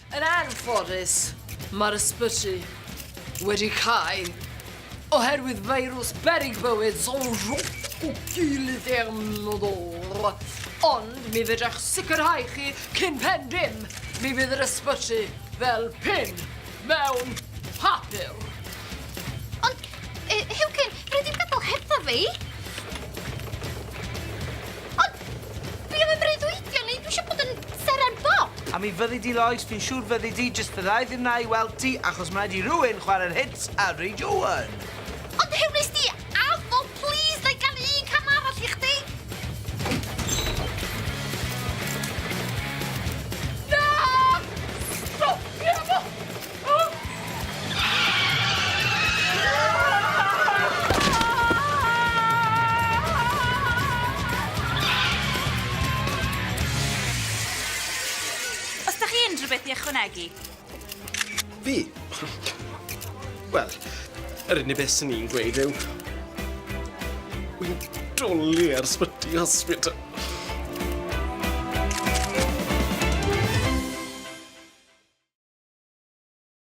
Yn anffodus, mae'r ysbyty wedi cau oherwydd feirws beryg bywyd Ond mi fedra'ch sicrhau chi cyn pen dim, mi fydd yr ysbyty fel pin mewn papur. Ond, Hewgyn, fedri di'm gadael hebdda fi. Ond, fi am y breuddwydio neu dwi eisiau bod yn seren bop. A mi fyddi di, Lois, fi'n siŵr fyddi di, jyst fydda i ddim 'na i weld ti, achos ma' raid i rywun chwarae'r hits ar Radio One. Ond Huw, nes di addo, plîs, na i ganu un cam arall i chdi. Na! Stopia fo! Os da chi unrhyw beth i ychwanegu? Fi? Wel, yr unig beth sy'n ni'n gweud yw... Wy'n dwlu ar Sbyty Hospital.